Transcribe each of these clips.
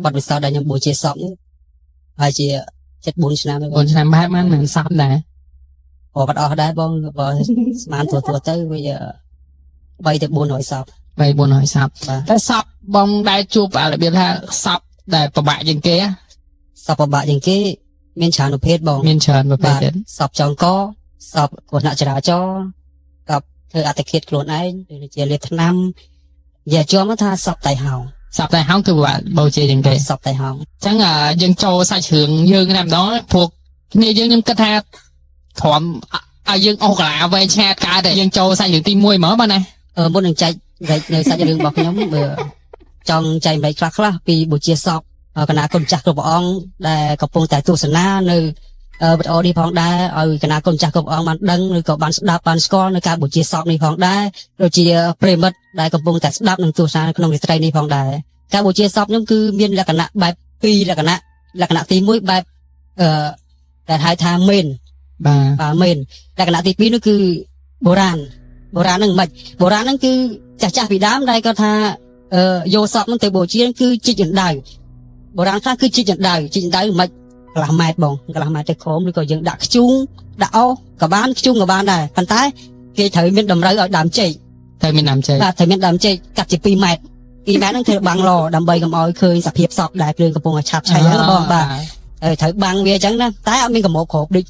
បទពិសោធន៍ដែលខ្ញុំបូជាសពនេះហើយជា74ឆ្នាំហើយបង 4ឆ្នាំប្រហែលបានមិនសពដែរ ក៏បាត់អស់ដែរបងបើស្មានទួទួទៅវា3ទៅ400សព 3 400សព បាទ តែសពបងដែលជួបអារបៀបថាសពដែលពិបាកជាងគេហ៎ សពពិបាកជាងគេមានច្រើនប្រភេទបង មានច្រើនប្រភេទ បាទ ទៀត សពចងកសពគ្រោះថ្នាក់ចរាចរណ៍កັບធ្វើអត្តឃាតខ្លួនឯងដូចជាលេបថ្នាំនិយាយជាប់មកថាសពតៃហោង សពតែហោងគឺពិបាកបូជាជាងគេ សពតៃហោង អញ្ចឹងអាយើងចូលសាច់រឿងយើងតែម្ដងព្រោះគ្នាយើងខ្ញុំគិតថាទ្រាំឲ្យយើងអស់កាឡាវែងឆ្ងាយកើតតែយើងចូលសាច់រឿងទី1ហ្មងបាទណា អឺមុននឹងចែករែកនៅសាច់រឿងរបស់ខ្ញុំបើចង់ចែករំលែកខ្លះខ្លះៗពីបុជាសពគណៈគុណចាស់គ្រប់ព្រះអង្គដែលកំពុងតែទស្សនានៅវីដេអូនេះផងដែរឲ្យគណៈគុណចាស់គ្រប់ព្រះអង្គបានដឹងឬក៏បានស្ដាប់បានស្គាល់នៅការបូជាសពនេះផងដែរដូចជាប្រិមិត្តដែលកំពុងតែស្ដាប់និងទស្សនានៅក្នុងរាត្រីនេះផងដែរការបូជាសពខ្ញុំគឺមានលក្ខណៈបែបពីរលក្ខណៈលក្ខណៈទី1បែបអឺដែលហៅថាមេន បាទ បាទមែនលក្ខណៈទី2នោះគឺបុរាណបុរាណហ្នឹងមិនបុរាណហ្នឹងគឺចាស់ចាស់ពីដើមដែលគាត់ថាអឺយកសពហ្នឹងទៅបូជាគឺជីកអណ្ដៅបុរាណខ្លះគឺជីកអណ្ដៅជីកអណ្ដៅមិនកន្លះម៉ែត្របងកន្លះម៉ែត្រទៅក្រោមឬក៏យើងដាក់ខ្ជូងដាក់អោសក៏បានខ្ជូងក៏បានដែរប៉ុន្តែគេត្រូវមានតម្រូវឲ្យដើមចេក ត្រូវមានដើមចេក បាទត្រូវមានដើមចេកកាត់ជា2ម៉ែត្រ2ម៉ែត្រហ្នឹងធ្វើបាំងឡដើម្បីកុំឲ្យឃើញសភាពសពដែលភ្លើងកំពុងតែឆាបឆេះហ្នឹងបងបាទហើយត្រូវបាំងវាអញ្ចឹងណាតែអត់មានកម្របគ្របដូច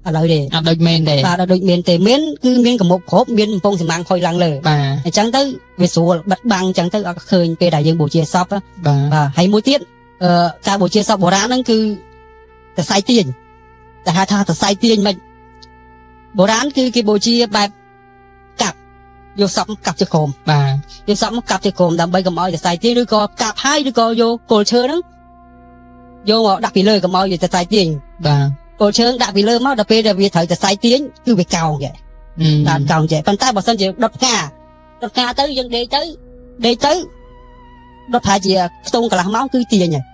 ឥឡូវទេ អត់ដូចមែនទេ បាទដល់ដូចមានទេមានគឺមានកម្របគ្របមានកំពង់សម្បាំងខុយឡើងលើ បាទ អញ្ចឹងទៅវាស្រួលបិទបាំងអញ្ចឹងទៅអត់ឃើញពេលដែលយើងបូជាសពណា បាទ បាទហើយមួយទៀតអឺការបូជាសពបុរាណហ្នឹងគឺតសៃទាញតែហៅថាតសៃទាញមិនបុរាណគឺគេបូជាបែបកាប់យកសពកាប់ជាក្រុម បាទ យកសពមកកាប់ជាក្រុមដើម្បីកុំឲ្យតសៃទាញឬក៏កាប់ហើយឬក៏យកគល់ឈើហ្នឹងយកមកដាក់ពីលើកុំឲ្យតសៃទាញ បាទ គល់ឈើដាក់ពីលើមកដល់ពេលដែលវាត្រូវតសៃទាញគឺវាកោងចេះ អឺ តាមកោងចេះប៉ុន្តែបើសិនជាដុតផ្កាដុតផ្កាទៅយើងដេកទៅដេកទៅដុតប្រហែលជាខ្ទង់កន្លះម៉ោងគឺទាញហើយ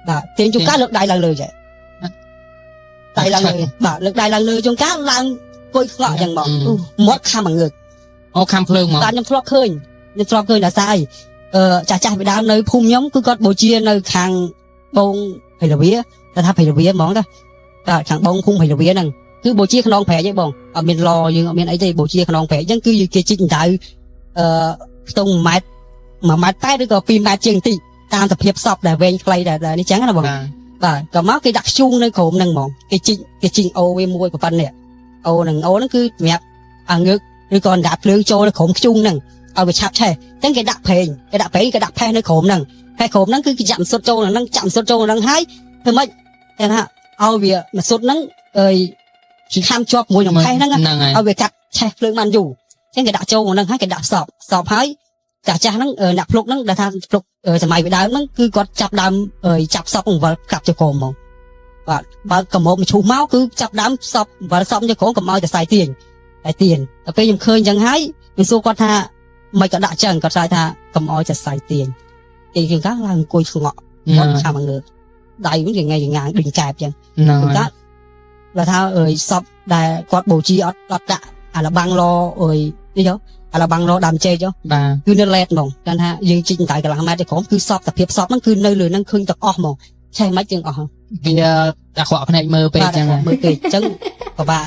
បាទទាញជួនកាលលើកដៃឡើងលើចេះដៃឡើងលើបាទលើកដៃឡើងលើជួនកាលឡើងគួយខ្ងក់អញ្ចឹងមកមាត់ខាំងើក អូខាំភ្លើងមក បាទខ្ញុំធ្លាប់ឃើញខ្ញុំធ្លាប់ឃើញដល់ស្អីអឺចាស់ចាស់ពីដើមនៅភូមិខ្ញុំគឺគាត់បូជានៅខាងបងភៃលវាតែថាភៃលវាហ្មងតាបាទខាងបងភូមិភៃលវាហ្នឹង គឺបូជាខ្នងព្រែកឯងបងអត់មានឡយើងអត់មានអីទេបូជាខ្នងព្រែកអញ្ចឹងគឺគេជីកដៅអឺខ្ទង់1ម៉ែត្រ1ម៉ែត្រ8ឬក៏2ម៉ែត្រជាងបន្តិចតាមសភាពសពដែលវែងខ្លីដែលនេះចឹងណាបង បាទ បាទក៏មកគេដាក់ខ្ជូងនៅក្រោមហ្នឹងហ្មងគេជីកគេជីកអូវាមួយប្រព័ន្ធនេះអូហ្នឹងអូហ្នឹងគឺសម្រាប់អាងើកឬក៏អណ្ដាតភ្លើងចូលនៅក្រោមខ្ជូងហ្នឹងឲ្យវាឆាប់ឆេះអញ្ចឹងគេដាក់ប្រេងគេដាក់ប្រេងគេដាក់ផេះនៅក្រោមហ្នឹងផេះក្រោមហ្នឹងគឺគេចាក់ម្សុតចូលនៅហ្នឹងចាក់ម្សុតចូលនៅហ្នឹងហើយធ្វើម៉េចគេថាឲ្យវាម្សុតហ្នឹងអើយខាំជាប់មួយនឹងផេះហ្នឹងណា ហ្នឹងហើយ ឲ្យវាកាត់ឆេះភ្លើងបានយូរអញ្ចឹងគេដាក់ចូលក្នុងហ្នឹងហើយគេដាក់សពសពហើយចាស់ចាស់ហ្នឹងអ្នកភ្លុកហ្នឹងដែលថាភ្លុកសម័យពីដើមហ្នឹងគឺគាត់ចាប់ដើមចាប់សពអង្វលកាប់ទៅក្រោមហ្មងបាទបើកកម្របមឈូសមកគឺចាប់ដើមសពអង្វលសពទៅក្រោមកុំឲ្យតែសៃទាញតែទាញដល់ពេលខ្ញុំឃើញអញ្ចឹងហើយខ្ញុំសួរគាត់ថាមិនក៏ដាក់អញ្ចឹងគាត់ឆ្លើយថាកុំឲ្យតែសៃទាញគេគេកាឡើងអង្គុយស្ងក់គាត់ខាំងើដៃវិញគេងាយងាងដេញកែបអញ្ចឹង ហ្នឹងហើយ គាត់បើថាអើយសពដែលគាត់បូជាអត់អត់ដាក់អាលបាំងឡអើយនេះចុះអាលបាំងឡដើមចេកចុះ បាទ គឺនៅឡេតហ្មងគាត់ថាយើងជីកតែកន្លះម៉ែត្រទៅក្រោមគឺសពសភាពសពហ្នឹងគឺនៅលើហ្នឹងឃើញទាំងអស់ហ្មងឆេះមិនទាំងអស់ វាអាក្រក់ភ្នែកមើលពេក បាទ ចឹង មើលពេកអញ្ចឹងពិបាក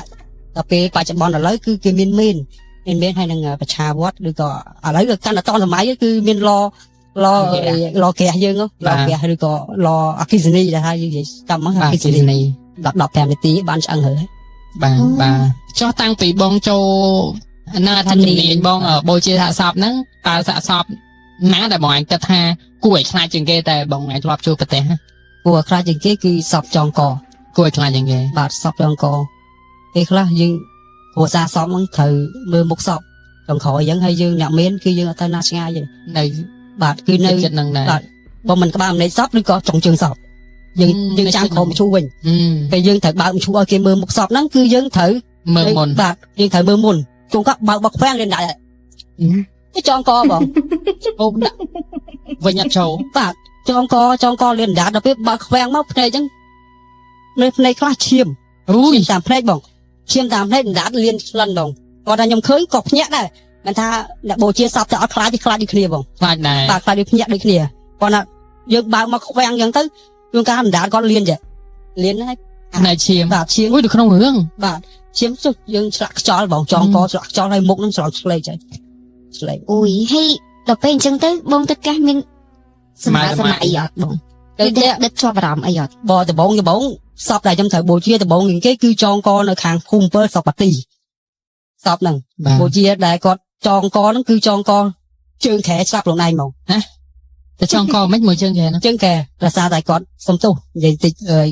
ដល់ពេលបច្ចុប្បន្នឥឡូវគឺគេមានមេនមានមេនហើយនឹងប្រឆាវត្តឬក៏ឥឡូវកាន់តែតសម័យគឺមានឡឡឡក្រាស់យើងឡក្រាស់ឬក៏ឡអគិសនីដែលថាយើងនិយាយតាមហ្នឹង បាទ អគិសនី គិសនី ដល់15នាទីបានឆ្អឹងហើយ បាទបាទចុះតាំងពីបងចូលណាថាជំនាញបងបូជាសាកសពហ្នឹងតើសាកសពណាដែលបងឯងគិតថាគួរឲ្យខ្លាចជាងគេតែបងឯងធ្លាប់ជួបប្រទេស គួរឲ្យខ្លាចជាងគេគឺសពចងក គួរឲ្យខ្លាចជាងគេ បាទសពចងកពេលខ្លះយើងគ្រួសារសពហ្នឹងត្រូវមើលមុខសពចុងក្រោយអញ្ចឹងហើយយើងអ្នកមានគឺយើងអត់ទៅណាឆ្ងាយទេ នៅ បាទគឺនៅ ចិត្តហ្នឹងដែរ បាទបើមិនក្បាលអំណេកសពឬក៏ចុងជើងសពយើងយើងចាំក្រោមមឈូសវិញ អឺ ពេលយើងត្រូវបើកមឈូសឲ្យគេមើលមុខសពហ្នឹងគឺយើងត្រូវ មើលមុន បាទយើងត្រូវមើលមុនជួនកាលបើកបោកខ្វាំងរៀនដាក់ទៅចងកបង អូដាក់វិញអត់ចូល បាទចងកចងកលៀនដាតដល់ពេលបើកខ្វាំងមកភ្នែកអញ្ចឹងនៅភ្នែកខ្លះឈាម អូយ ឈាមតាមភ្នែកបងឈាមតាមភ្នែកដាតលៀនឆ្លិនបងគាត់ថាខ្ញុំឃើញក៏ភ្ញាក់ដែរមិនថាអ្នកបូជាសពតែអត់ខ្លាចទេខ្លាចដូចគ្នាបង ខ្លាចដែរ បាទខ្លាចដូចភ្ញាក់ដូចគ្នាគាត់ថា យើងបើកមកខ្វាំងអញ្ចឹងទៅជួនកាលអណ្ដាតគាត់លៀនចេះលៀនហ្នឹង ណែឈាម បាទឈាម អូយនៅក្នុងរឿង បាទឈាមចុះយើងឆ្លាក់ខ្យល់បងចងកឆ្លាក់ខ្យល់ហើយមុខហ្នឹងស្រោចឆ្លេកហើយឆ្លេក អូយហើយដល់ពេលអញ្ចឹងទៅបងទៅកាសមានសម័យសម័យអត់បង ទៅ ដិតដិតជាប់អារម្មណ៍អីអត់ បើដំបងដំបងសពដែលខ្ញុំត្រូវបូជាដំបងជាងគេគឺចងកនៅខាងភូមិ7ស្រុកបាទីសពហ្នឹង បាទ បូជាដែលគាត់ចងកហ្នឹងគឺចងកជើងខែស្លាប់ខ្លួនឯងហ្មង តែចង់កមិនមួយជើងគេហ្នឹង ជើងខែរសារតែគាត់សុំទោសនិយាយតិចអើយ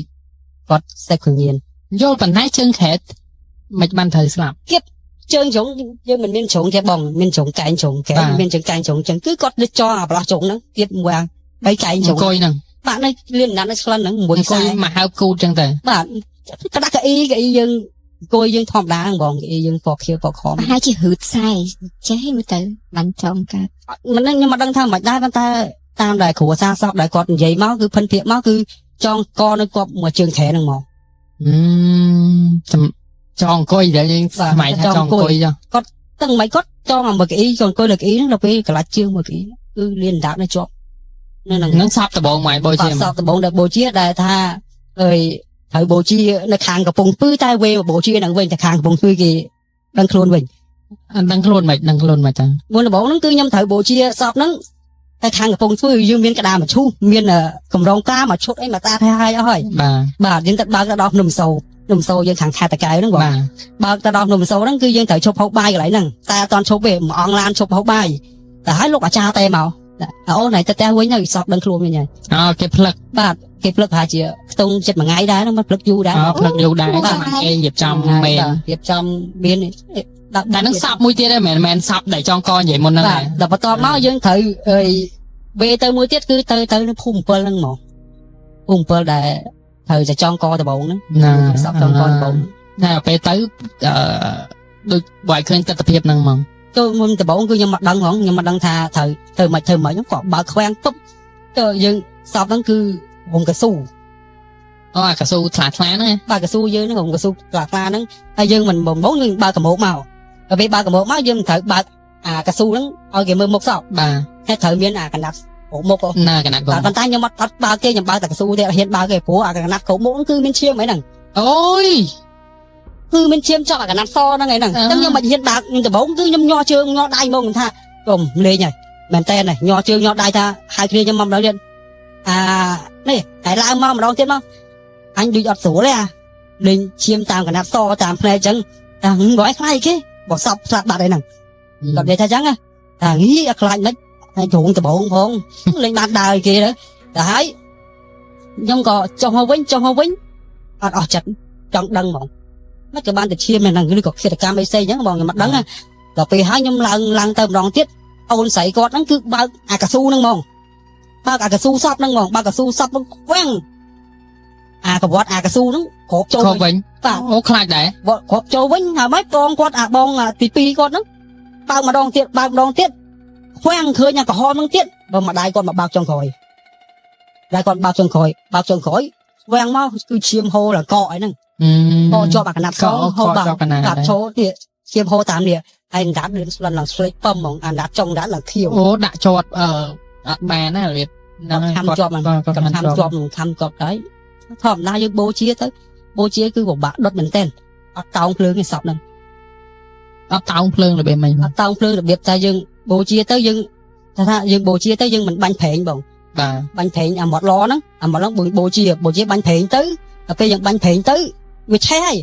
គាត់សេពគ្រឿងញៀន យល់ប៉ុន្តែជើងខែមិនបានត្រូវស្លាប់ ជើងជ្រុងយើងមិនមានជ្រុងទេបងមានជ្រុងកែងជ្រុងកែង បាទ មានជើងកែងជ្រុងចឹងគឺគាត់លិចចងអាប្រឡោះជ្រុងហ្នឹងទៀតមួយអាបីកែងជ្រុង អង្គុយហ្នឹង បាទនៅលៀនណាត់នៅឆ្លិនហ្នឹងមួយ អង្គុ ខ្សែ យមកហើបគូតចឹងទៅ បាទក្តាក់កៅអីកៅអីយើងអង្គុយយើងធម្មតាហ្នឹងបងកៅអីយើងពណ៌ខៀវពណ៌ខំ ប្រហែលជាហឺតខ្សែចេះមើលទៅបានចងកើត មិនហ្នឹងខ្ញុំមិនដឹងថាមិនដែរប៉ុន្តែតាមដែលគ្រួសារសពដែលគាត់និយាយមកគឺភិនភាកមកគឺចងកនៅគាត់មួយជើងខែហ្នឹងមក អឺចំចង់អង្គុយដែលយើងសម័យថាចង់អង្គុយចុះ ទាំងមិនគាត់ចងអាមួយកៅអីចងអង្គុយលើកៅអីហ្នឹងដល់ពេលកន្លាច់ជើងមួយកៅអីគឺលៀនដាបនៅជាប់នៅហ្នឹង ហ្នឹងសពដបងមកបូជា បាទសពដំបងដែលបូជាដែលថាអើយត្រូវបូជានៅខាងកំពង់ពឺតែវេមកបូជានឹងវិញតែខាងកំពង់ពឺគេដឹងខ្លួនវិញ អត់ដឹងខ្លួនមិនដឹងខ្លួនមិនចឹង មុនដំបូងហ្នឹងគឺខ្ញុំត្រូវបូជាសពហ្នឹងតែខាងកំពង់ពឺយើងមានក្តារមឈូសមានកម្រងការមួយឈុតអីមកតាឲ្យហើយអស់ហើយ បាទ បាទយើងទៅបើកទៅដល់ភ្នំសូភ្នំសូយើងខាងខេត្តតាកែវហ្នឹងបង បាទ បើកទៅដល់ភ្នំសូហ្នឹងគឺយើងត្រូវឈប់ហូបបាយកន្លែងហ្នឹងតែអត់ទាន់ឈប់ទេមួយអង្គឡានឈប់ហូបបាយតែហើយលោកអាចារ្យតែមកអូនហើយទៅផ្ទះវិញទៅសពដឹងខ្លួនវិញហើយ អូគេផ្លឹក បាទគេផ្លឹកប្រហែលជាខ្ទង់ចិត្តមួយថ្ងៃដែរហ្នឹងមិនផ្លឹកយូរដែរ អូផ្លឹកយូរដែរចាំគេរៀបចំមែន រៀបចំមាន តែហ្នឹងសពមួយទៀតដែរមិនមែនសពដែលចង់កនិយាយមុនហ្នឹង បាទដល់បន្ទាប់មកយើងត្រូវអើយវេទៅមួយទៀតគឺទៅទៅនៅភូមិ7ហ្នឹងហ្មងភូមិ7ដែលត្រូវតែចងកដំបងហ្នឹង ណា សពចងកដំបង ណាពេលទៅអឺដូចបើឲ្យឃើញទស្សនភាពហ្នឹងហ្មង ទៅមុនដំបងគឺខ្ញុំមិនដឹងហ្មងខ្ញុំមិនដឹងថាត្រូវធ្វើមិនធ្វើមិនហ្នឹងក៏បើកខ្វាំងពុបទៅយើងសពហ្នឹងគឺរំកស៊ូ អូអាកស៊ូថ្លាថ្លាហ្នឹង បើកកស៊ូយើងហ្នឹងរំកស៊ូខ្លាខ្លាហ្នឹងហើយយើងមិនបងបងយើងបើកកម្ោកមកដល់ពេលបើកកម្ោកមកយើងមិនត្រូវបើកអាកស៊ូហ្នឹងឲ្យគេមើលមុខសព បាទ ហើយត្រូវមានអាកណ្ដាប់គ្រប់មុខហ៎ ណាកណាត់បង បាទប៉ុន្តែខ្ញុំអត់អត់បើកទេខ្ញុំបើកតែកស៊ូទេអត់ហ៊ានបើកទេព្រោះអាកណ្ដាប់គ្រប់មុខហ្នឹងគឺមានឈាមអីហ្នឹង អូយ គឺមានឈាមចប់អាកណ្ដាប់សហ្នឹងឯហ្នឹង អឺ អញ្ចឹងខ្ញុំមិនហ៊ានបើកខ្ញុំដំបូងគឺខ្ញុំញ័រជើងញ័រដៃហ្មងខ្ញុំថាកុំលេងហើយមែនតើនេះញ័រជើងញ័រដៃថាហៅគ្នាខ្ញុំមកម្ដងទៀតអានេះតែឡើងមកម្ដងទៀតមកអញដូចអត់ស្រួលទេអាលេងឈាមតាមកណ្ដាប់សតាមភ្នែកអញ្ចឹងថាហឹមបើឲ្យខ្លាចគេបើសពស្លាប់បាត់ហើយហ្នឹងគាត់និយាយថាអញ្ចឹងណាថាងីអត់ខ្លាចមិនហើយជ្រុងដំបងផងលេងបានដើរឲ្យគេទៅតែហើយខ្ញុំក៏ចុះមកវិញចុះមកវិញអត់អស់ចិត្តចង់ដឹងហ្មង មិនក៏បានទៅឈាមហ្នឹងឬក៏ឃាតកម្មអីផ្សេងអញ្ចឹងបងខ្ញុំអត់ដឹងណាដល់ពេលហើយខ្ញុំឡើងឡើងទៅម្ដងទៀតអូនស្រីគាត់ហ្នឹងគឺបើកអាកស៊ូហ្នឹងហ្មងបើកអាកស៊ូសពហ្នឹងហ្មងបើកកស៊ូសពហ្នឹងខ្វាំងអាកវត្តអាកស៊ូហ្នឹងគ្របចូល ខកវិញ បាទ អូខ្លាចដែរ គ្របចូលវិញហើយមិនបងគាត់អាបងទី2គាត់ហ្នឹងបើកម្ដងទៀតបើកម្ដងទៀតខ្វាំងឃើញអាក្រហមហ្នឹងទៀតបើម្ដាយគាត់មកបើកចុងក្រោយម្ដាយគាត់បើកចុងក្រោយបើកចុងក្រោយខ្វាំងមកគឺឈាមហូរដល់កកអីហ្នឹងកជាប់អាកណាត់ស ក ហូរបា កជាប់កណាត់ កាប់ឈោនេះឈាមហូរតាមនេះហើយអណ្ដាតលឿនស្លិនឡើងស្លេកប៉ឹមហ្មងអណ្ដាតចុងអណ្ដាតឡើងខៀវ អូដាក់ជាប់អឺអត់បានណារបៀបហ្នឹង ខំជាប់ហ្នឹង គាត់ កំខំជាប់នឹងខំជាប់ដែរធម្មតាយើងបូជាទៅបូជាគឺពិបាកដុតមែនទែនអត់តោងភ្លើងទេសពហ្នឹង អត់តោងភ្លើងរបៀបម៉េច អត់តោងភ្លើងរបៀបថាយើងបូជាទៅយើងថាថាយើងបូជាទៅយើងមិនបាញ់ប្រេងបង បាទ បាញ់ប្រេងអាមាត់ឡហ្នឹងអាមាត់ឡហ្នឹងបូជាបូជាបាញ់ប្រេងទៅដល់ពេលយើងបាញ់ប្រេងទៅវាឆេះហើយ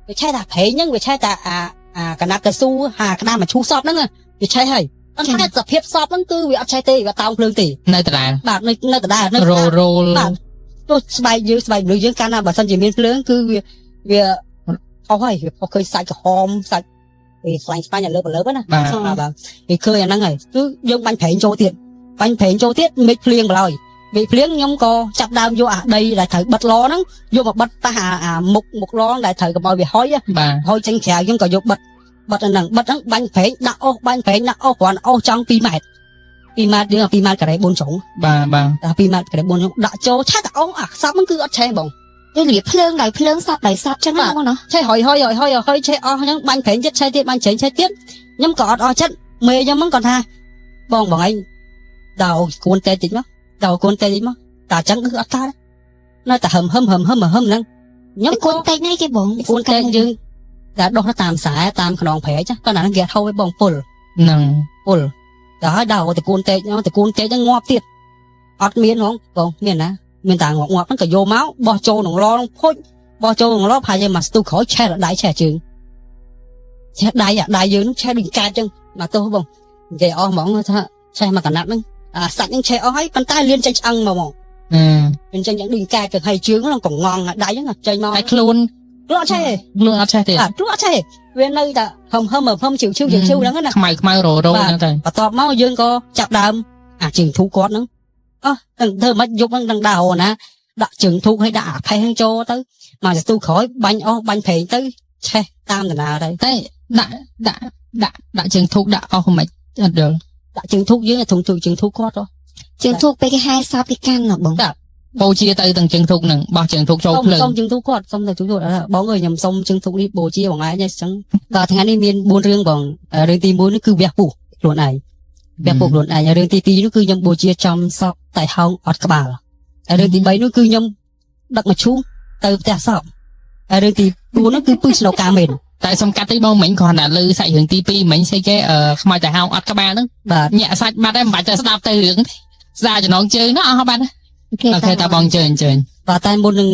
វាឆេះតែប្រេងហ្នឹងវាឆេះតែអាអាកណាត់កស៊ូអាក្តារមឈូសសពហ្នឹងវាឆេះហើយប៉ុន្តែសភាពសពហ្នឹងគឺវាអត់ឆេះទេវាតោងភ្លើងទេ នៅដដែល បាទនៅនៅដដែលនៅ រោរោល បាទទោះស្បែកយើងស្បែកមនុស្សយើងកាលណាបើសិនជាមានភ្លើងគឺវាវាអស់ហើយវាផុសឃើញសាច់ក្រហមសាច់វាខ្លាញ់ស្បាញ់ឲ្យលើបលើបណា បាទ បាទបាទវាឃើញអាហ្នឹងហើយគឺយើងបាញ់ប្រេងចូលទៀតបាញ់ប្រេងចូលទៀតមេឃភ្លៀងបលយមេឃភ្លៀងខ្ញុំក៏ចាប់ដើមយកអាដីដែលត្រូវបិទឡហ្នឹងយកមកបិទប៉ះអាអាមុខមុខឡដែលត្រូវកុំឲ្យវាហុយ បាទ ហុយចេញក្រៅខ្ញុំក៏យកបិទបិទអាហ្នឹងបិទហ្នឹងបាញ់ប្រេងដាក់អស់បាញ់ប្រេងដាក់អស់គ្រាន់អស់ចង់2ម៉ែត្រ2ម៉ែត្រយើង2ម៉ែត្រការ៉េ4ជ្រុង បាទបាទ តែ2ម៉ែត្រការ៉េ4ជ្រុងដាក់ចូលឆេះតែអស់អាខ្សឹបហ្នឹងគឺអត់ឆេះបង ដូចរបៀបភ្លើងដោយភ្លើងសពដោយសពចឹងណាបងណោះ ឆេះហុយហុយហុយហុយហុយឆេះអស់ហ្នឹងបាញ់ប្រេងទៀតឆេះទៀតបាញ់ប្រេងឆេះទៀតខ្ញុំក៏អត់អស់ចិត្តមេខ្ញុំហ្នឹងគាត់ថាបងបងឯងដល់គួនតែតិចមក ដល់កូនតេមកតែអញ្ចឹងគឺអត់កើតនៅតែហឹមហឹមហឹមហឹមហឹមហ្នឹងខ្ញុំ កូនតេនេះគេបង កូនតេយើងតែដោះទៅតាមខ្សែតាមខ្នងព្រែកប៉ុន្តែហ្នឹងគេហៅឲ្យបងពុល ហ្នឹង ពុលដល់ហើយដល់តកូនតេតកូនតេហ្នឹងងាប់ទៀតអត់មានហ្មងបងមានណាមានតែងាប់ងាប់ហ្នឹងក៏យកមកបោះចូលក្នុងឡហ្នឹងភុចបោះចូលក្នុងឡប្រហែលជាមកស្ទុះក្រោយឆេះដៃឆេះជើងឆេះដៃអាដៃយើងហ្នឹងឆេះដូចកែបចឹងមកទោះបងនិយាយអស់ហ្មងថាឆេះមកកណាត់ហ្នឹងអាសាច់ហ្នឹងឆេះអស់ហើយប៉ុន្តែលៀនចេញឆ្អឹងមកហ្មង អឺ អញ្ចឹងយ៉ាងដូចកែបទៅហើយជើងហ្នឹងក៏ងងដៃហ្នឹងចេញមក តែខ្លួន ខ្លួនអត់ឆេះទេ ខ្លួនអត់ឆេះទេ អាខ្លួនអត់ឆេះវានៅតែហឹមហឹមហឹមជិវជិវជិវជិវហ្នឹងណា ខ្មៅខ្មៅរោរោហ្នឹងទៅ បន្ទាប់មកយើងក៏ចាប់ដើមអាជើងធូកគាត់ហ្នឹងអោះនឹងធ្វើមិនយប់ហ្នឹងនឹងដើរណាដាក់ជើងធូកឲ្យដាក់អាផេះហ្នឹងចូលទៅមកសន្ទុះក្រោយបាញ់អស់បាញ់ប្រេងទៅឆេះតាមដំណើរទៅ តែដាក់ដាក់ដាក់ដាក់ជើងធូបដាក់អស់មិនអត់យល់ ដាក់ជើងធូកយើងធុងធូកជើងធូកគាត់ហ៎ ជើងធូបពេលគេហែសពគេកាន់ហ៎បង បូជាទៅទាំងជើងធូបហ្នឹងបោះជើងធូបចូល សុំ ភ្លើង សុំជើងធូកគាត់សុំទៅជើងធូកបងអើយខ្ញុំសុំជើងធូកនេះបូជាបងឯងអញ្ចឹងដល់ថ្ងៃនេះមាន4រឿងបងរឿងទី1នេះគឺវះពោះខ្លួនឯងវះពោះខ្លួនឯងរឿងទី2នោះគឺខ្ញុំបូជាចំសពតែហោងអត់ក្បាលហើយរឿងទី3នោះគឺខ្ញុំដឹកមកឈូងទៅផ្ទះសពហើយរឿងទី4នោះគឺពឹសស្នូកាមេន តែសំកាត់ទីបងមិញគ្រាន់តែលើសាច់រឿងទី2មិញស្អីគេអឺខ្មៅតែហោងអត់ក្បាលហ្នឹង បាទ ញាក់សាច់បាត់ហើយមិនបាច់តែស្ដាប់ទៅរឿងទេស្ដារចំណងជើងណាអស់បាត់ហើយ គេ អូខេតាបងជើញជើញ បាទតែមុននឹង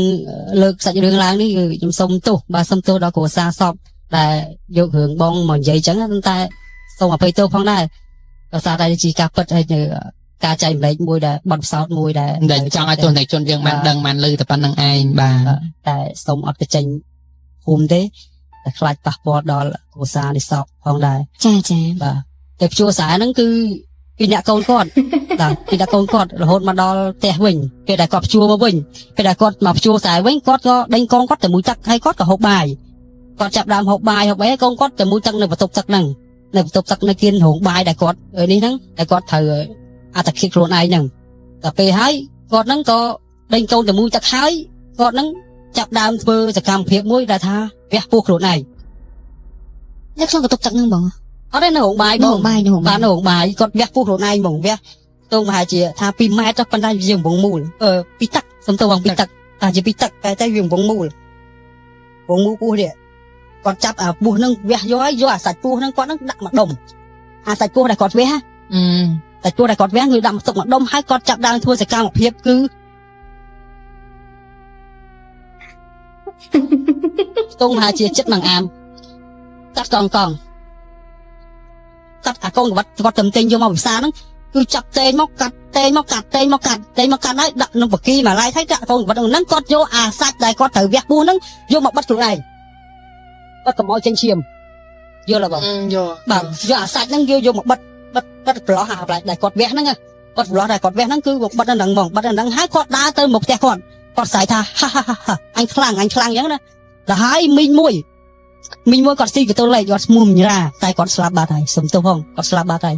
លើកសាច់រឿងឡើងនេះគឺខ្ញុំសុំទោសបាទសុំទោសដល់គ្រួសារសពដែលយករឿងបងមកនិយាយចឹងណាតែសូមអភ័យទោសផងដែរដោយសារតែជាការពិតហើយនៅការចែកម្លែកមួយដែលបទពិសោធន៍មួយដែល ដែលចង់ឲ្យទស្សនិកជនយើងបានដឹងបានឮតែប៉ុណ្្នឹងឯងបាទ តែសូមអត់ទៅចេញភូមិទេតែខ្លាចប៉ះពាល់ដល់គ្រួសារនៃសពផងដែរ ចាចា បាទតែព្យួរខ្សែហ្នឹងគឺពីអ្នកកូនគាត់ បាទពីអ្នកកូនគាត់រហូតមកដល់ផ្ទះវិញពេលដែលគាត់ព្យួរមកវិញពេលដែលគាត់មកព្យួរខ្សែវិញគាត់ក៏ដេញកូនគាត់ទៅមួយទឹកហើយគាត់ក៏ហូបបាយគាត់ចាប់ដើមហូបបាយហូបអីកូនគាត់ទៅមួយទឹកនៅបន្ទប់ទឹកហ្នឹងនៅបន្ទប់ទឹកនៅគៀនរោងបាយដែលគាត់នេះហ្នឹងដែលគាត់ត្រូវអត្តឃាតខ្លួនឯងហ្នឹងដល់ពេលហើយគាត់ហ្នឹងក៏ដេញកូនទៅមួយទឹកហើយគាត់ហ្នឹងចាប់ដើមធ្វើសកម្មភាពមួយដែលថាវះពោះខ្លួនឯង នៅក្នុងបន្ទប់ទឹកហ្នឹងបង អត់ទេនៅរោងបាយ នៅ បង បាយនៅបា បាទនៅរោងបាយគាត់វះពោះខ្លួនឯងហ្មងវះទងប្រហែលជាថា2ម៉ែត្រចុះប៉ុន្តែវាវងមូលអឺពីទឹកសំទោសបងពីទឹកតែជាពីទឹកតែតែវាវងមូលវងមូលពោះនេះគាត់ចាប់អាពោះហ្នឹងវះយកហើយយកអាសាច់ពោះហ្នឹងគាត់ហ្នឹងដាក់មកដុំអាសាច់ពោះដែលគាត់វះ អឺ សាច់ពោះដែលគាត់វះគឺដាក់មកទុកមកដុំហើយគាត់ចាប់ដើមធ្វើសកម្មភាពគឺទងប្រហែលជាចិត្តមួយអាមកាត់កងកងកាត់អាកងក្បាត់គាត់ទៅទិញយកមកពិសាហ្នឹងគឺចាប់តេងមកកាត់តេងមកកាត់តេងមកកាត់តេងមកកាត់ហើយដាក់ក្នុងបកីមួយឡែកហើយដាក់កងក្បាត់ហ្នឹងគាត់យកអាសាច់ដែលគាត់ត្រូវវះពោះហ្នឹងយកមកបិទខ្លួនឯងបិទកុំឲ្យចេញឈាមយល់ទេបង យក បាទយកអាសាច់ហ្នឹងយកយកមកបិទបិទបិទប្រឡោះអាផ្លែដែលគាត់វះហ្នឹងណាបិទប្រឡោះដែលគាត់វះហ្នឹងគឺមកបិទនៅហ្នឹងហ្មងបិទនៅហ្នឹងហើយគាត់ដើរទៅមកផ្ទះគាត់គាត់ស្រែកថាហាហាហាហាអញខ្លាំងអញខ្លាំងអញ្ចឹងណាដល់ហើយមីងមួយមីងមួយគាត់ស៊ីកន្ទលេខគាត់ឈ្មោះមីងរ៉ាតែគាត់ស្លាប់បាត់ហើយសុំទោសផងគាត់ស្លាប់បាត់ហើយ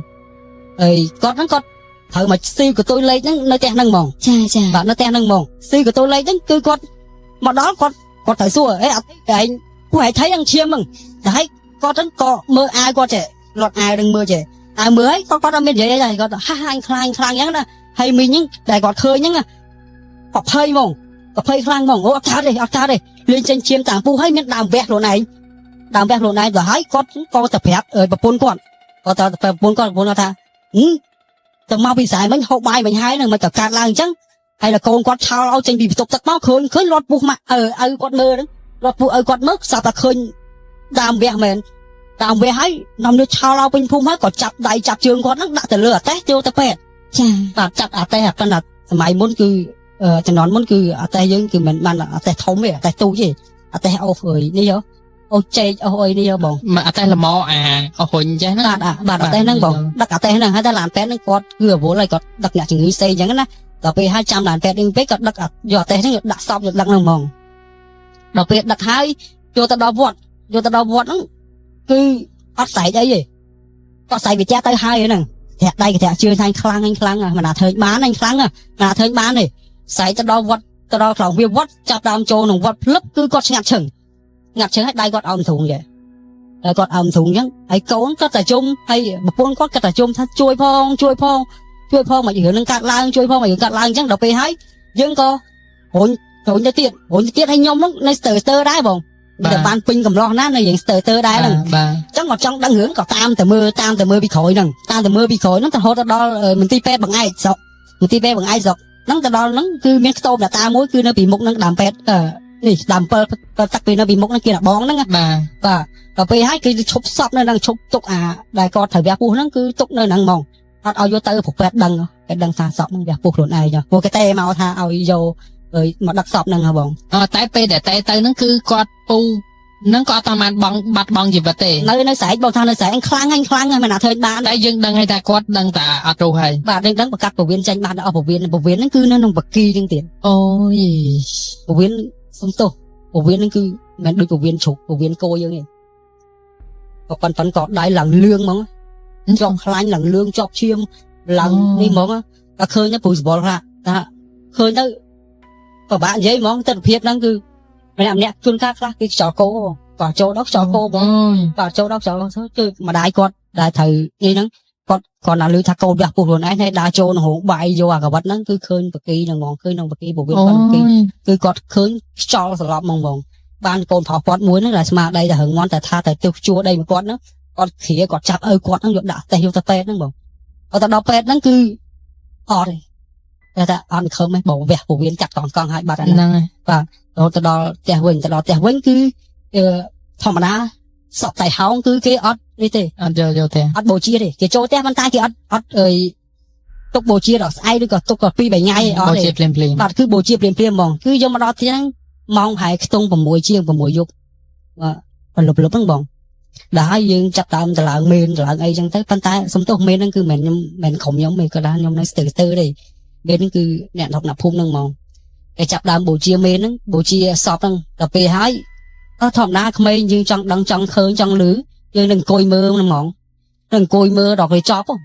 អីគាត់ហ្នឹងគាត់ត្រូវមកស៊ីកន្ទុយលេខហ្នឹងនៅផ្ទះហ្នឹងហ្មង ចាចា បាទនៅផ្ទះហ្នឹងហ្មងស៊ីកន្ទុយលេខហ្នឹងគឺគាត់មកដល់គាត់គាត់ត្រូវសួរអេអត់ឯងពួកឯងថៃហ្នឹងឈាមហ្នឹងតែហើយគាត់ហ្នឹងក៏មើលអាវគាត់ចេះលត់អាវហ្នឹងមើលចេះអាវមើលហើយគាត់គាត់អត់មាននិយាយអីដែរគាត់ហាហាអញខ្លាញ់ខ្លាំងអញ្ចឹងណាហើយមីងហ្នឹងដែលគាត់ឃើញហ្នឹងក៏ភ័យហ្មងក៏ភ័យខ្លាំងហ្មងអូអត់កើតទេអត់កើតទេលេងចេញឈាមតាមពុះហើយមានដើមវះខ្លួនឯងដើមវះខ្លួនឯងទៅហើយគាត់ក៏ទៅប្រាប់ប្រពន្ធគាត់គាត់ទៅប្រពន្ធគាត់ប្រពន្ធគាត់ថាហឹមទៅមកពីស្រែមិញហូបបាយមិញហើយហ្នឹងមិនក៏កើតឡើងអញ្ចឹង ហើយដល់កូនគាត់ឆោលឲ្យចេញពីបន្ទប់ទឹកមកឃើញឃើញរត់ពុះម៉ាក់អើឪគាត់មើលហ្នឹងរត់ពុះឪគាត់មើលស្រាប់តែឃើញដើមវះមែនដើមវះហើយនាំនេះឆោលឲ្យពេញភូមិហើយក៏ចាប់ដៃចាប់ជើងគាត់ហ្នឹងដាក់ទៅលើអាតេះចូលទៅពេទ្យ ចា បាទចាប់អាតេះប៉ុន្តែសម័យមុនគឺជំនាន់មុនគឺអាតេះយើងគឺមិនបានអាតេះធំទេអាតេះទូចទេអាតេះអូសអើយនេះហ៎អូចេកអូសអីនេះហ៎បង មកអត់តែល្មអាអស់រុញចេះណា បាទអាបាទអាតេះហ្នឹងបងដឹកអាតេះហ្នឹងហើយតែឡានពេទ្យហ្នឹងគាត់គឺអវល់ហើយគាត់ដឹកអ្នកជំងឺផ្សេងអញ្ចឹងណាដល់ពេលហើយចាំឡានពេទ្យនេះពេកគាត់ដឹកយកអាតេះហ្នឹងដាក់សពយកដឹកហ្នឹងហ្មងដល់ពេលដឹកហើយចូលទៅដល់វត្តយកទៅដល់វត្តហ្នឹងគឺអត់ស្រែកអីទេគាត់ស្រែកវិទ្យាទៅហើយហ្នឹងធាក់ដៃធាក់ជើងថាខ្លាំងអញខ្លាំងមិនណាធ្វើបានអញខ្លាំងមិនណាធ្វើបានទេស្រែកទៅដល់វត្តទៅដល់ក្នុងវាវត្តចាប់ដើមចូលក្នុងវត្តភ្លឹបគឺគាត់ស្ងាត់ឈឹងស្ងាត់ឈឹងហើយដៃគាត់អោមទ្រូងចេះ ហើយគាត់អោមទ្រូងអញ្ចឹងហើយកូនគាត់តែជុំហើយប្រពន្ធគាត់គាត់តែជុំថាជួយផងជួយផង ជួយផងមករឿងនឹងកាត់ឡើងជួយផងមករឿងកាត់ឡើងអញ្ចឹងដល់ពេលហើយយើងក៏រុញរុញទៅទៀតរុញទៅទៀតឲ្យខ្ញុំហ្នឹងនៅស្ទើស្ទើដែរបងតែបានពេញកំឡោះណានៅយើងស្ទើស្ទើដែរហ្នឹង បាទ អញ្ចឹងគាត់ចង់ដឹងរឿងក៏តាមទៅមើលតាមទៅមើលពីក្រោយហ្នឹងតាមទៅមើលពីក្រោយហ្នឹងទៅរហូតទៅដល់មន្ទីរពេទ្យបង្អែកស្រុកមន្ទីរពេទ្យបង្អែកស្រុកហ្នឹងទៅដល់ហ្នឹងគឺមានខ្ទមតាតាមួយគឺនៅពីមុខហ្នឹងដើមពេទ្យអឺនេះដើម7ទឹកពីនៅពីមុខហ្នឹងគេបងហ្នឹង បាទ បាទដល់ពេលហើយគឺឈប់សពនៅហ្នឹងឈប់ទុកអាដែលគាត់ត្រូវវះពោះហ្នឹងគឺទុកនៅហ្នឹងហ្មងអត់ឲ្យយកទៅព្រោះពេទ្យដឹងពេទ្យដឹងថាសពហ្នឹងវះពោះខ្លួនឯងព្រោះគេទេមកថាឲ្យយកមកដឹកសពហ្នឹងហ៎បង អតែពេលដែលតែទៅហ្នឹងគឺគាត់ពូហ្នឹងក៏អត់តាមបានបងបាត់បង់ជីវិតទេ នៅស្រែកបងថានៅស្រែកខ្លាំងហ្នឹងខ្លាំងហ្នឹងមិនណាធ្វើបាន តែយើងដឹងហើយថាគាត់ដឹងតែអត់រស់ហើយ បាទដឹងដឹងប្រកាសពវៀនចាញ់បានអស់ពវៀនពវៀនហ្នឹងគឺនៅក្នុងបកីហ្នឹងទៀត អូយ ពវៀនសុំទោសពវៀនហ្នឹងគឺមិនដូចពវៀនជ្រុកពវៀនគោយើងទេក៏ប៉ុនប៉ុនក៏ដៃឡើងលឿងហ្មងជាប់ខ្លាញ់ឡើងលឿងជាប់ឈាមឡើងនេះហ្មងតែឃើញទៅព្រោះសបល់ខ្លះថាឃើញទៅពិបាកនិយាយហ្មងទស្សនភាពហ្នឹងគឺម្នាក់ម្នាក់ជួនកាលខ្លះគេខ្យល់គោក៏ចូលដល់ខ្យល់គោបង បាទចូលដល់ចូលគឺម្ដាយគាត់ដែលត្រូវនេះហ្នឹងគាត់គាត់ណាលឺថាកូនវះពោះខ្លួនឯងហើយដើរចូលក្នុងរោងបាយយកអាកវ៉ាត់ហ្នឹងគឺឃើញបកីហ្នឹងហ្មងឃើញក្នុងបកីពវៀនគាត់បកីគឺគាត់ឃើញខ្យល់សន្លប់ហ្មងបងបានកូនប្រុសគាត់មួយហ្នឹងដែលស្មារតីតែរឹងមាំតែថាតែទើសជួដីមកគាត់ហ្នឹងគាត់គ្រាគាត់ចាប់ឪគាត់ហ្នឹងយកដាក់តេះយកទៅពេទ្យហ្នឹងបងអត់ទៅដល់ពេទ្យហ្នឹងគឺអត់ទេតែថាអត់ខំទេបងវះពវៀនចាក់កង់កង់ឲ្យបាត់អាហ្នឹង ហ្នឹងហើយ រហូតទៅដល់ផ្ទះវិញទៅដល់ផ្ទះវិញគឺអឺធម្មតាសពតៃហោងគឺគេអត់នេះទេ អត់យកយកទេ អត់បូជាទេគេចូលផ្ទះប៉ុន្តែគេអត់អត់អើយទុកបូជាដល់ស្អែកឬក៏ទុកក៏2 3ថ្ងៃអត់ បូ ទេ ជាភ្លាមភ្លាម បាទគឺបូជាភ្លាមភ្លាមហ្មងគឺយកមកដល់ផ្ទះហ្នឹងម៉ោងប្រហែលខ្ទង់6ជាង6យប់បាទបន្លប់លប់ហ្នឹងបងដល់ហើយយើងចាប់ដើមតឡើងមេនតឡើងអីចឹងទៅប៉ុន្តែសំទោសមេនហ្នឹងគឺមិនខ្ញុំមិនក្រុមខ្ញុំទេក៏ដែរខ្ញុំនៅស្ទើស្ទើទេមេនហ្នឹងគឺអ្នកដប់អ្នកភូមិហ្នឹងហ្មងគេចាប់ដើមបូជាមេនហ្នឹងបូជាសពហ្នឹងដល់ពេលហើយអត់ធម្មតាក្មេងយើងចង់ដឹងចង់ឃើញចង់ឮយើងនឹងអង្គុយមើលហ្នឹងហ្មងនឹងអង្គុយមើលដល់គេចប់ហ៎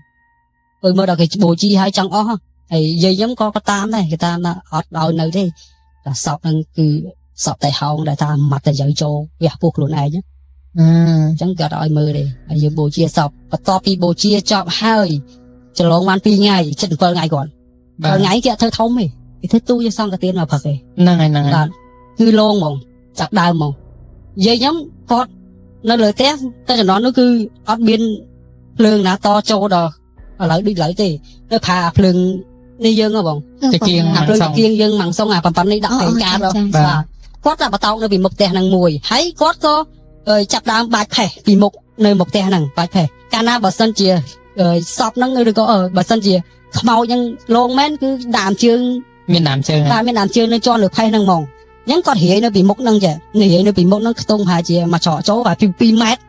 អង្គុយមើលដល់គេបូជាហើយចង់អស់ហ៎ហើយយាយខ្ញុំក៏ក៏តាមដែរគេតាមថាអត់ឲ្យនៅទេតែសពហ្នឹងគឺសពតែហោងដែលថាម៉ាត់តែយើងចូលវះពោះខ្លួនឯង អឺ អញ្ចឹងគាត់ឲ្យមើលទេហើយយើងបូជាសពបន្ទាប់ពីបូជាចប់ហើយច្រឡងបាន2ថ្ងៃ77ថ្ងៃគាត់ បាទ 7ថ្ងៃគេអត់ធ្វើធំទេគេធ្វើទូយកសង្កទានមកផឹកទេ ហ្នឹងហើយហ្នឹងហើយ បាទគឺលងហ្មងចាប់ដើមហ្មងយាយខ្ញុំគាត់នៅលើផ្ទះតែជំនាន់នោះគឺអត់មានភ្លើងណាតចូលដល់ឥឡូវដូចឥឡូវទេនៅផាភ្លើងនេះយើងហ៎បង តាគៀង អាភ្លើងតាគៀងយើងម៉ាំងសុងអាប៉ប៉នេះដាក់ប្រេងកាត បាទ បាទគាត់ដាក់បតោកនៅពីមុខផ្ទះហ្នឹងមួយហើយគាត់ក៏ចាប់ដើមបាច់ផេះពីមុខនៅមុខផ្ទះហ្នឹងបាច់ផេះកាលណាបើសិនជាសពហ្នឹងឬក៏បើសិនជាខ្មោចហ្នឹងលងមែនគឺដើមជើង មានដើមជើង បាទមានដើមជើងនៅជាន់លើផេះហ្នឹងហ្មងអញ្ចឹងគាត់រាយនៅពីមុខហ្នឹងចេះរាយនៅពីមុខហ្នឹងខ្ទង់ប្រហែលជាមួយច្រកចូលប្រហែលពី2ម៉ែត្រ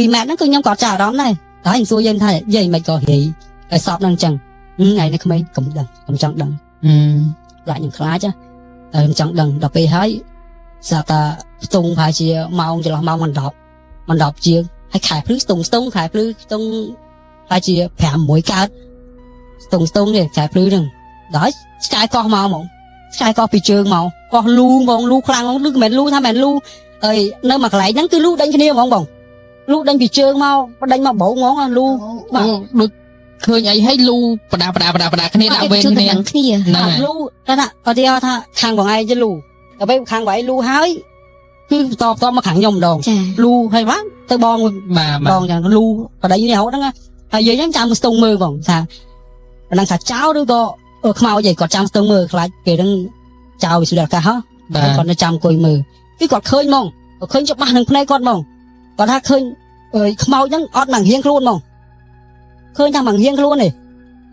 2ម៉ែត្រហ្នឹងគឺខ្ញុំក៏ចាប់អារម្មណ៍ដែរតែខ្ញុំសួរយាយថាយាយមិនក៏រាយតែសពហ្នឹងអញ្ចឹងថ្ងៃនេះក្មេងកុំដឹងកុំចង់ដឹង អឺ ខ្លាចខ្ញុំខ្លាចតែខ្ញុំចង់ដឹងដល់ពេលហើយស្រាប់តែស្ទង់ប្រហែលជាម៉ោងចន្លោះម៉ោងមិន10មិន10ជាងហើយខែភ្លឺស្ទង់ស្ទង់ខែភ្លឺស្ទង់ប្រហែលជា5 6កើតស្ទង់ស្ទង់នេះខែភ្លឺហ្នឹងដល់ឆ្កែកោះមកហ្មងឆ្កែកោះពីជើងមកកោះលូហ្មងលូខ្លាំងហ្មងលឺមិនមែនលូថាមិនមែនលូអីនៅមួយកន្លែងហ្នឹងគឺលូដេញគ្នាហ្មងបងលូដេញពីជើងមកដេញមកបោងហ្មងលូ អូដូចឃើញអីហើយលូបដាបដាបដាបដាគ្នាដាក់វេន ជួប គ្នា នឹងគ្នា ហ្នឹងហើយ លូតែថាឧទាហរណ៍ថាខាងបងឯងទៅលូតែពេលខាងបងឯងលូហើយគឺបន្តបន្តមកខាងខ្ញុំម្ដង ចា លូហើយបានទៅបង បាទបាទ បងចឹងលូបដីនេះរហូតហ្នឹងហើយយាយហ្នឹងចាំស្ទង់មើលបងថាប៉ុណ្ណឹងថាចោលឬក៏ខ្មោចឯងគាត់ចាំស្ទង់មើលខ្លាចពេលហ្នឹងចោលវិសុទ្ធអាកាសហ៎ បាទ គាត់នៅចាំអង្គុយមើលគឺគាត់ឃើញហ្មងគាត់ឃើញច្បាស់នឹងភ្នែកគាត់ហ្មងគាត់ថាឃើញខ្មោចហ្នឹងអត់មកហៀងខ្លួនហ្មងឃើញថាមកហៀងខ្លួនទេ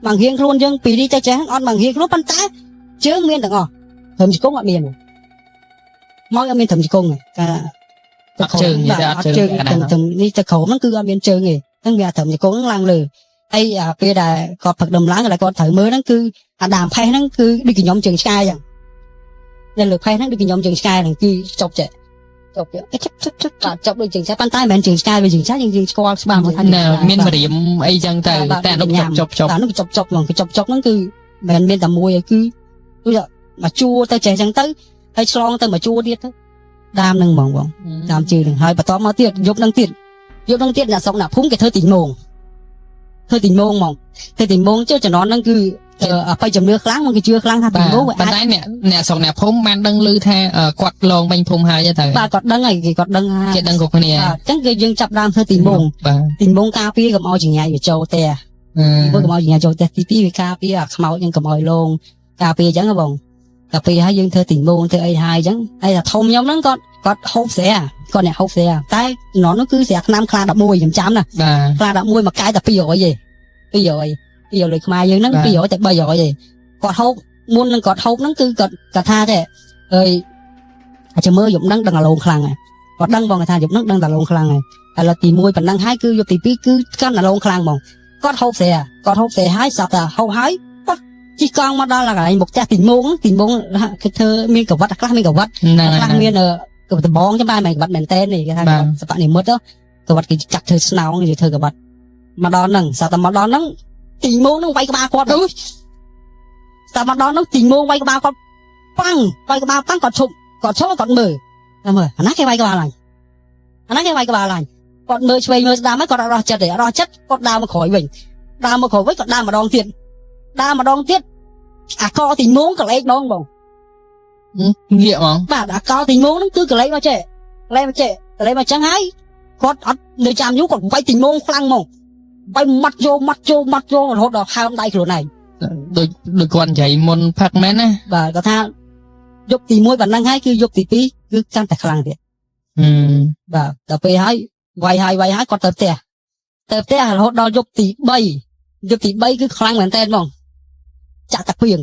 មកហៀងខ្លួនយើងពីនេះទៅចេះអត់មកហៀងខ្លួនប៉ុន្តែជើងមានទាំងអស់ត្រឹមជង្គង់អត់មានមកអត់មានត្រឹមជង្គង់ទេកា អត់ជើងនិយាយទៅអត់ជើងកណ្ដាល ត្រឹមនេះទៅក្រោមហ្នឹងគឺអត់មានជើងទេហ្នឹងវាត្រឹមជង្គង់ហ្នឹងឡើងលើហើយអាពេលដែលគាត់ផឹកដុំឡើងដែលគាត់ត្រូវមើលហ្នឹងគឺអាដើមផេះហ្នឹងគឺដូចខ្ញុំជើងឆ្កែអញ្ចឹងនៅលើផេះហ្នឹងដូចខ្ញុំជើងឆ្កែហ្នឹងគឺចប់ចេះចប់ចេះ ជប់ជប់ជប់ បាទចប់ដូចជើងឆ្កែប៉ុន្តែមិនមែនជើងឆ្កែវាជើងឆ្កែយើងយើងស្គាល់ច្បាស់មកថា ណែមានម្រាមអីចឹងទៅតែអានោះជប់ជប់ជប់ អានោះចប់ចប់ហ្មងគឺចប់ចប់ហ្នឹងគឺមិនមែនមានតែមួយឯងគឺគឺមកជួរទៅចេះអញ្ចឹងទៅហើយឆ្លងទៅមកជួរទៀតទៅតាមហ្នឹងហ្មងបងតាមជឿហ្នឹងហើយបន្តមកទៀតយប់ហ្នឹងទៀតយប់ហ្នឹងទៀតអ្នកស្រុកអ្នកភូមិគេធ្វើទីងង ធ្វើទីម៉ងហ្មងធ្វើទីម៉ងចុះជំនាន់ហ្នឹងគឺអបិយជំនឿខ្លាំងមកគេជឿខ្លាំងថាទីម៉ងវា ប៉ុន្តែអ្នកអ្នកស្រុកអ្នកភូមិបានដឹងឮថាគាត់លងវិញភូមិហើយទៅ បាទគាត់ដឹងហើយគេគាត់ដឹងថា គេដឹងគ្រប់គ្នា អញ្ចឹងគឺយើងចាប់ដើមធ្វើទីម៉ង បាទ ទីម៉ងការពារកុំឲ្យចង្ញៃវាចូលផ្ទះទី1កុំឲ្យចង្ញៃចូលផ្ទះទី2វាការពារអាខ្មោចហ្នឹងកុំឲ្យលងការពារអញ្ចឹងហ៎បងកាពីហើយយើងធ្វើទីម៉ងធ្វើអីហើយអញ្ចឹងហើយថាធំខ្ញុំហ្នឹងគាត់គាត់ហូបស្រាគាត់អ្នកហូបស្រាតែជំនាន់នោះគឺស្រាឆ្នាំខ្លា11ខ្ញុំចាំណា បាទ ខ្លា11មួយកែតែ200ទេ200 200លុយខ្មែរយើងហ្នឹង200តែ300ទេគាត់ហូបមុននឹងគាត់ហូបហ្នឹងគឺគាត់គាត់ថាទេអើយអាចមើលយប់ហ្នឹងដឹងអាឡងខ្លាំងហើយគាត់ដឹងបងគាត់ថាយប់ហ្នឹងដឹងតែឡងខ្លាំងហើយឥឡូវទី1ប៉ុណ្ណឹងហើយគឺយប់ទី2គឺកាន់អាឡងខ្លាំងហ្មងគាត់ហូបស្រាគាត់ហូបស្រាហើយស្រាប់តែហូបហើយគាត់ជិះកង់មកដល់កន្លែងមុខផ្ទះទីម៉ងទីម៉ងគេធ្វើមានកវ៉ាត់ខ្លះមានកវ៉ាត់ ហ្នឹង ខ្លះមានកដំបងចាំដែរមិនកវ៉ាត់មែនតែននេះគេថាសពនិមិត្តកវ៉ាត់គេចាក់ធ្វើស្នោងគេធ្វើកវ៉ាត់មកដល់ហ្នឹងស្រាប់តែមកដល់ហ្នឹងទីម៉ងហ្នឹងវាយក្បាលគាត់ស្រាប់មកដល់ហ្នឹងទីម៉ងវាយក្បាលគាត់ប៉ាំងវាយក្បាលប៉ាំងគាត់ឈប់គាត់ឈប់គាត់មើលតែមើលអាណាគេវាយក្បាលឡើងអាណាគេវាយក្បាលឡើងគាត់មើលឆ្វេងមើលស្ដាំហើយគាត់អត់រស់ចិត្តទេអត់រស់ចិត្តគាត់ដើរមកក្រោយវិញដើរមកក្រោយវិញគាត់ដើរម្ដងទៀតដើរម្ដងទៀតអាកទីម៉ងកលេចបងបង ងាកហ្មង បាទអាកទីម៉ងហ្នឹងគឺកលេចមកចេះកលេចមកចេះកលេចមកចឹងហើយគាត់អត់នៅចាំយូរគាត់វាយទីម៉ងខ្លាំងហ្មងវាយម៉ាត់យកម៉ាត់យកម៉ាត់យករហូតដល់ហើមដៃខ្លួនឯង ដូចដូចគាត់និយាយមុនផឹកមែនណា បាទគាត់ថាយប់ទី1ប៉ុណ្ណឹងហើយគឺយប់ទី2គឺកាន់តែខ្លាំងទៀតបាទដល់ពេលហើយវាយហើយវាយហើយគាត់ទៅផ្ទះទៅផ្ទះរហូតដល់យប់ទី3យប់ទី3គឺខ្លាំងមែនតើហ្មងចាក់តាពីង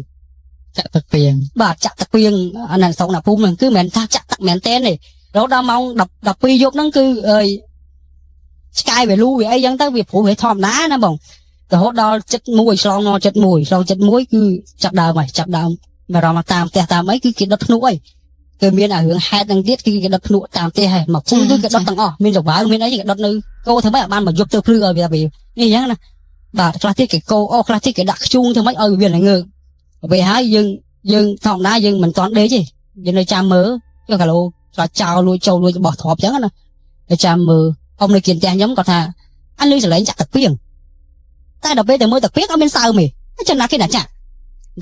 ចាក់ទឹកពីង បាទចាក់តាពីងអាហ្នឹងស្រុកណាភូមិហ្នឹងគឺមិនមែនថាចាក់ទឹកមែនតើទេរហូតដល់ម៉ោង10 12យប់ហ្នឹងគឺអើយឆ្កែវាលូវាអីចឹងទៅវាព្រោះវាធម្មតាណាបងរហូតដល់71ឆ្លងង71ឆ្លង71គឺចាប់ដើមហើយចាប់ដើមមានអារម្មណ៍តាមផ្ទះតាមអីគឺគេដុតភ្នក់អីគឺមានអារឿងហេតុហ្នឹងទៀតគឺគេដុតភ្នក់តាមផ្ទះហើយមកភូមិគឺគេដុតទាំងអស់មានចវៅមានអីគេដុតនៅគោធ្វើម៉េចឲ្យបានមកយប់ទៅភ្លឺឲ្យវានេះអញ្ចឹងណាបាទខ្លះទៀតគេគោអូខ្លះទៀតគេដាក់ខ្ជូងធ្វើម៉េចឲ្យវាល្ងើកពេលហើយយើងយើងធម្មតាយើងមិនទាន់ដេកទេយើងនៅចាំមើលចុះកាឡូខ្លាចចោលលួចចូលលួចរបស់ទ្រព្យអញ្ចឹងណាទៅចាំមើលអ៊ំនៅគៀនផ្ទះខ្ញុំគាត់ថាអញលឺសលេងចាក់ទឹកពីងតែដល់ពេលទៅមើលទឹកពីងអត់មានសើមទេចំណាគេណាចាក់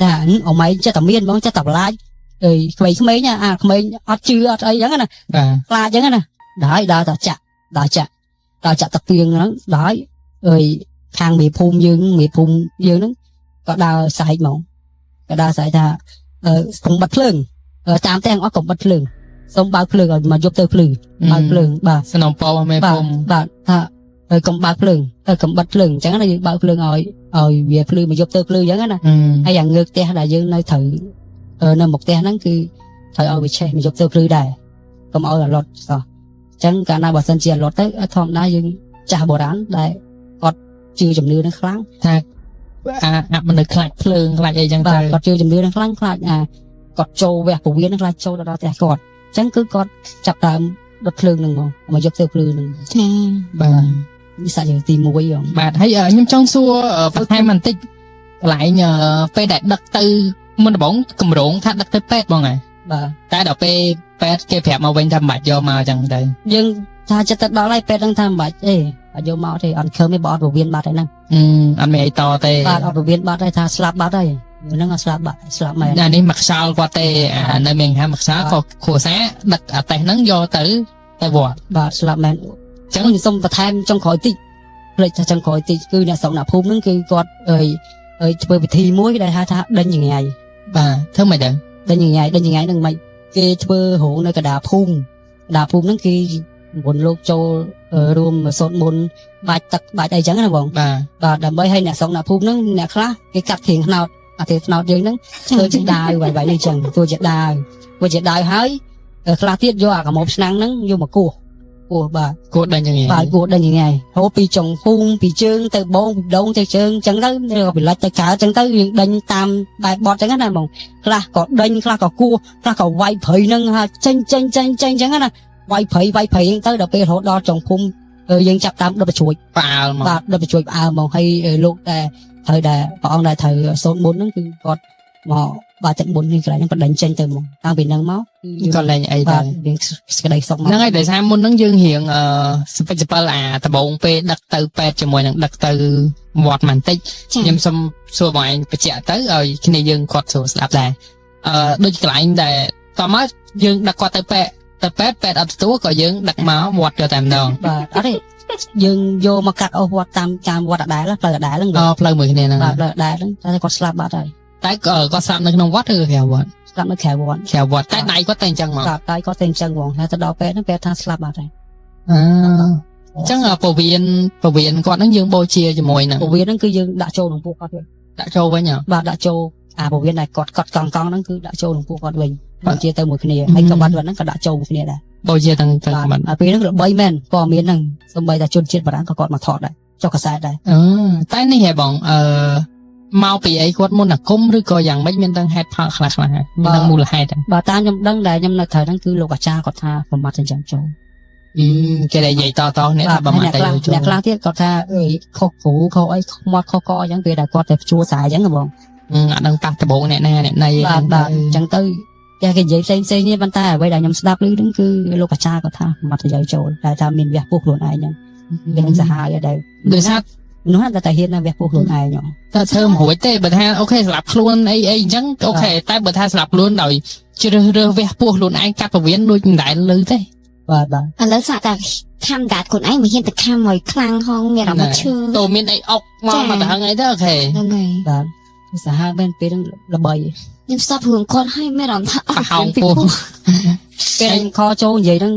ថាអ៊ំឯងចិត្តតែមានបងចិត្តតែបន្លាចអើយក្មេងៗអាក្មេងអត់ជឿអត់អីអញ្ចឹងណា បាទ ខ្លាចអញ្ចឹងណាដល់ដើរតែចាក់ដើរចាក់ដើរចាក់ទឹកពីងហ្នឹងដល់អើយខាងមេភូមិយើងមេភូមិយើងហ្នឹងក៏ដើរស្រែកហ្មងក៏ដើរស្រែកថាអឺកុំបិទភ្លើងតាមផ្ទះអស់កុំបិទភ្លើងសូមបើកភ្លើងឲ្យមកយប់ទៅភ្លឺបើកភ្លើងបាទ សំណពរមេភូមិ បាទថាហើយកុំបើកភ្លើងហើយកុំបិទភ្លើងអញ្ចឹងណាយើងបើកភ្លើងឲ្យឲ្យវាភ្លឺមកយប់ទៅភ្លឺអញ្ចឹងណាហើយយ៉ាងងើកផ្ទះដែលយើងនៅត្រូវនៅមុខផ្ទះហ្នឹងគឺត្រូវឲ្យវាឆេះមកយប់ទៅភ្លឺដែរកុំឲ្យអាឡុតសោះអញ្ចឹងកាលណាបើសិនជាអាឡុតទៅធម្មតាយើងចាស់បុរាណដែលគាត់ជឿជំនឿហ្នឹងខ្លាំង ថាអាអាមនុស្សខ្លាចភ្លើងខ្លាចអីចឹង បា ទៅ ទគាត់ជឿជំនឿហ្នឹងខ្លាំងខ្លាចអាគាត់ចូលវះពវៀនហ្នឹងខ្លាចចូលទៅដល់ផ្ទះគាត់អញ្ចឹងគឺគាត់ចាប់ដើមដុតភ្លើងហ្នឹងហ្មងមកយប់ទៅភ្លឺហ្នឹង ចា បាទ នេះសាច់រឿងទី1ហ្មង បាទហើយខ្ញុំចង់សួរបន្ថែមបន្តិចកន្លែងពេលដែលដឹកទៅមុនដំបូងកម្រងថាដឹកទៅពេទ្យបងហ៎ បាទ តែដល់ពេលពេទ្យគេប្រាប់មកវិញថាមិនបាច់យកមកអញ្ចឹងទៅ យើងថាចិត្តទៅដល់ហើយពេទ្យហ្នឹងថាមិនបាច់ទេអត់យកមកទេអត់ខឹមទេបើអត់ពវៀនបាត់ហើយហ្នឹង អត់មានអីតទេ បាទអត់ពវៀនបាត់ហើយថាស្លាប់បាត់ហើយហ្នឹងអត់ស្លាប់បាត់ស្លាប់មែន អានេះមកខ្សោលគាត់ទេអានៅមានហាមកខ្សោលក៏គ្រួសារដឹកអាតេសហ្នឹងយកទៅទៅវត្ត បាទស្លាប់មែនអញ្ចឹងខ្ញុំសូមបន្ថែមចុងក្រោយតិចភ្លេចថាចុងក្រោយតិចគឺអ្នកស្រុកអ្នកភូមិហ្នឹងគឺគាត់អើយអើយធ្វើពិធីមួយដែលហៅថាដេញចង្ងាយ បាទធ្វើមិនដឹង ដេញចង្ងាយដេញចង្ងាយហ្នឹងមិនគេធ្វើរោងនៅកណ្ដាលភូមិកណ្ដាលភូមិហ្នឹងគេមុនលោកចូលរួមសូត្រមន្តបាច់ទឹកបាច់អីចឹងណាបង បាទ បាទដើម្បីឲ្យអ្នកស្រុកអ្នកភូមិហ្នឹងអ្នកខ្លះគេកាត់ធៀងខ្នោតអាធៀងខ្នោតយើងហ្នឹងធ្វើជាដាវໄວៗនេះចឹងធ្វើជាដាវធ្វើជាដាវហើយខ្លះទៀតយកអាកាម៉ូបឆ្នាំងហ្នឹងយកមកគោះគោះបាទ គួរដេញចង្ងាយ បាទគោះដេញចង្ងាយហូបពីចុងភូមិពីជើងទៅបងពីដងទៅជើងចឹងទៅឬក៏ពីលិចទៅកើតចឹងទៅយើងដេញតាមបែបបត់ចឹងណាបងខ្លះក៏ដេញខ្លះក៏គោះខ្លះក៏វាយព្រៃហ្នឹងហើយចេញចេញចេញចេញចឹងណាវាយព្រៃវាយព្រៃចឹងទៅដល់ពេលរហូតដល់ចុងភូមិយើងចាប់តាមដុតបញ្ជ្រួច ផ្អើលមក បាទដុតបញ្ជ្រួចផ្អើលមកហើយលោកដែលត្រូវដែលព្រះអង្គដែលត្រូវសូត្រមន្តហ្នឹងគឺគាត់មក បាទទាំង4នេះកន្លែងហ្នឹងបដិញចេញទៅហ្មងតាំងពីហ្នឹងមកគឺ ក៏លែងអី បាទ ដែរ មានសេចក្តីសុខមក ហ្នឹងហើយដោយសារមុនហ្នឹងយើងរៀងអឺសពិចសពិលអាដបងពេលដឹកទៅពេទ្យជាមួយនឹងដឹកទៅវត្តបន្តិច ចា ខ្ញុំសុំសួរបងឯងបញ្ជាក់ទៅឲ្យគ្នាយើងគាត់សួរស្ដាប់ដែរអឺដូចកន្លែងដែលតមកយើងដឹកគាត់ទៅពេទ្យទៅពេទ្យពេទ្យអត់ទទួលក៏យើងដឹកមកវត្តយកតែម្ដង បាទអត់ទេយើងយកមកកាត់អូសវត្តតាមតាមវត្តដដែលផ្លូវដដែលហ្នឹង អផ្លូវមួយគ្នាហ្នឹង បាទផ្លូវដដែលហ្នឹងតែគាត់ស្លាប់បាត់ហើយ តែគាត់ស្លាប់នៅក្នុងវត្តឬក្រៅវត្ត ស្លាប់នៅក្រៅវត្ត ក្រៅវត្តតែដៃគាត់តែអញ្ចឹងមក បាទតែគាត់តែអញ្ចឹងហ្មងហើយទៅដល់ពេទ្យហ្នឹងពេទ្យថាស្លាប់បាត់ហើយ អឺអញ្ចឹងពវៀនពវៀនគាត់ហ្នឹងយើងបូជាជាមួយហ្នឹង ពវៀនហ្នឹងគឺយើងដាក់ចូលក្នុងពោះគាត់វិញ ដាក់ចូលវិញហ៎ បាទដាក់ចូលអាពវៀនដែលគាត់កត់កង់កង់ហ្នឹងគឺដាក់ចូលក្នុងពោះគាត់វិញបូជាទៅមួយគ្នាហើយក៏បាត់វត្តហ្នឹងក៏ដាក់ចូលមួយគ្នាដែរ បូជាទាំងទាំងបាត់ ហើយពេលហ្នឹងល្បីមែនព័ត៌មានហ្នឹងសំបីតែជនជាតិបារាំងក៏គាត់មកថតដែរចុះកាសែតដែរ អឺតែនេះហ៎បងអឺមកពីអីគាត់មុនអាគមឬក៏យ៉ាងម៉េចមានទាំងហេតុផលខ្លះខ្លះហើយមានទាំងមូលហេតុហ្នឹង បាទតាមខ្ញុំដឹងដែលខ្ញុំនៅត្រូវហ្នឹងគឺលោកអាចារ្យគាត់ថាប្រមាថចិញ្ចឹមចូល អឺគេដែលនិយាយតតនេះថាបើមក អ្នកខ្លះ តែចូល អ្នកខ្លះទៀតគាត់ថាអើយខុសគ្រូខុសអីខុសមាត់ខុសកអញ្ចឹងពេលដែលគាត់ទៅជួខ្សែអញ្ចឹងហ៎បង អត់ដឹងប៉ះដបងអ្នកណាអ្នកណី បាទបាទអញ្ចឹងទៅគេគេនិយាយផ្សេងផ្សេងនេះប៉ុន្តែអ្វីដែលខ្ញុំស្ដាប់ឮហ្នឹងគឺលោកអាចារ្យគាត់ថាប្រមាថទៅចូលតែថាមានវះពោះខ្លួនឯងហ្នឹងវានឹងសាហាវដែរ ដោយសារ មនុស្សតែតែហ៊ានណាវះពោះខ្លួនឯងហ៎ តើធ្វើមិនរួចទេបើថា OK ស្លាប់ខ្លួនអីអីអញ្ចឹង OK តែបើថាស្លាប់ខ្លួនដោយជ្រើសរើសវះពោះខ្លួនឯងកាត់ពវៀនដូចមិនដែលឮទេ បាទបាទ ឥឡូវសាកតែខំដាតខ្លួនឯងមិនហ៊ានទៅខំឲ្យខ្លាំងហងមានអារម្មណ៍ឈឺ តើមានអីអុកមកមកទៅហឹងអីទៅ OK ហ្នឹងហើយ បាទសាហាវមែនពេលហ្នឹងល្បី ខ្ញុំស្ដាប់រឿងគាត់ហើយមានអារម្មណ៍ថាអ ប្រ ត់ ហោងពោះ ពេលខ្ញុំខចូលនិយាយហ្នឹង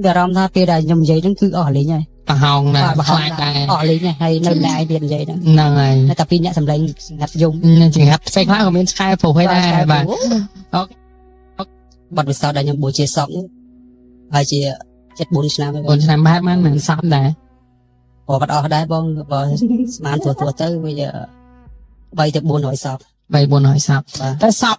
មានអារម្មណ៍ថាពេលដែលខ្ញុំនិយាយហ្នឹងគឺអស់លេងហើយ ប្រហោងណាស់ បាទ ខ្លាចដែរ អស់លេងហើយនៅម្នាក់ឯងទៀតនិយាយហ្នឹង ហ្នឹងហើយ តែតែពីរអ្នកសម្លេងស្ងាត់យំ នឹងចង្ហាត់ពេលខ្លះក៏មានឆ្កែព្រោះឯដែរបាទ បទពិសោធន៍ដែលខ្ញុំបូជាសពនេះហើយជា74ឆ្នាំហើយបង 4ឆ្នាំបែបបានមិនសពដែរ ព្រោះបាត់អស់ដែរបងបើស្មានទួទួទៅវា3ទៅ400សព 3 400សព បាទ តែសព